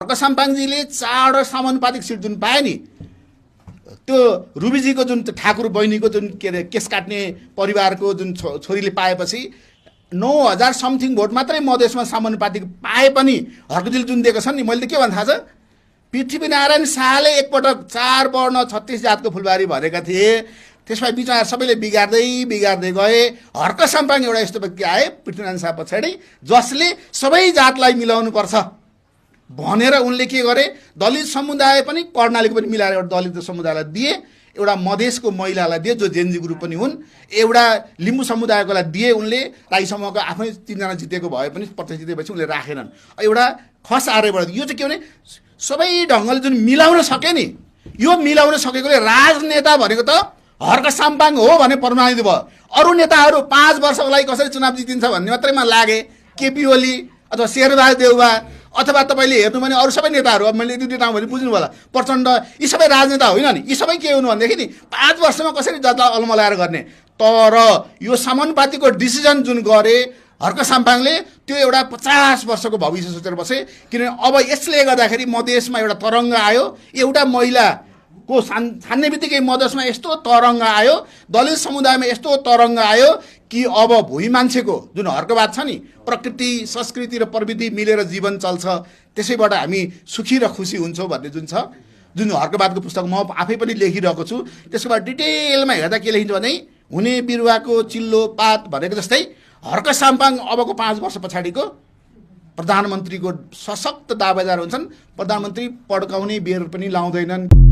हर्क साम्पाङजीले 4 समानुपातिक सिट जुन पाए नि, त्यो रुबीजीको जुन ठाकुर बहिनीको जुन के अरे केस काट्ने परिवारको जुन छोरीले पाएपछि 9,000 समथिङ भोट मात्रै मधेसमा समानुपातिक पाए पनि हर्कजीले जुन दिएको छन् नि, मैले त के भन्न थाहा छ, पृथ्वीनारायण शाहले एकपटक 4 वर्ण 36 जातको फुलबारी भरेका थिए। त्यसमा बिचमा सबैले बिगार्दै गए। हर्क साम्पाङ एउटा यस्तो व्यक्ति आए पृथ्वीनारायण शाह पछाडि, जसले सबै जातलाई मिलाउनुपर्छ भनेर उनले के गरे, दलित समुदाय पनि कर्णालीको पनि मिलाएर एउटा दलित समुदायलाई दिए, एउटा मधेसको महिलालाई दिए जो जेनजी ग्रुप पनि हुन्, एउटा लिम्बू समुदायकोलाई दिए उनले। राई समूहको आफै 3 जना जितेको भए पनि प्रत्यक्ष जितेपछि उनले राखेनन्। एउटा खस आर्यबाट यो चाहिँ के भने सबै ढङ्गले जुन मिलाउन सके नि, यो मिलाउन सकेकोले राजनेता भनेको त हर्क साम्पाङ हो भने प्रमाणित भयो। अरू नेताहरू 5 वर्षको लागि कसरी चुनाव जितिन्छ भन्ने मात्रैमा लागे, केपी ओली अथवा शेरबहादुर देउवा अथवा तपाईँले हेर्नु भने अरू सबै नेताहरू, अब मैले दुई ठाउँ भने बुझ्नु होला, प्रचण्ड, यी सबै राजनेता होइन नि, यी सबै के हुनु भनेदेखि नि 5 वर्षमा कसरी जातलाई अलमलाएर गर्ने। तर यो समानुपातिको डिसिजन जुन गरे हर्क साम्पाङले, त्यो एउटा 50 वर्षको भविष्य सोचेर बसे। किनभने अब यसले गर्दाखेरि मधेसमा एउटा तरङ्ग आयो, एउटा महिलाको छान्ने बित्तिकै मधेसमा यस्तो तरङ्ग आयो, दलित समुदायमा यस्तो तरङ्ग आयो कि अब भुइँ मान्छेको जुन हर्कवाद छ नि, प्रकृति संस्कृति र प्रविधि मिलेर जीवन चल्छ, त्यसैबाट हामी सुखी र खुसी हुन्छौँ भन्ने जुन छ, जुन हर्कवादको पुस्तक म आफै पनि लेखिरहेको छु। त्यसको बाद डिटेलमा हेर्दा के लेखिन्छ भने हुने बिरुवाको चिल्लो पात भनेको जस्तै हर्क साम्पाङ अबको 5 वर्ष पछाडिको प्रधानमन्त्रीको सशक्त दावेदार हुन्छन्। प्रधानमन्त्री पड्काउने बेर पनि लाउँदैनन्।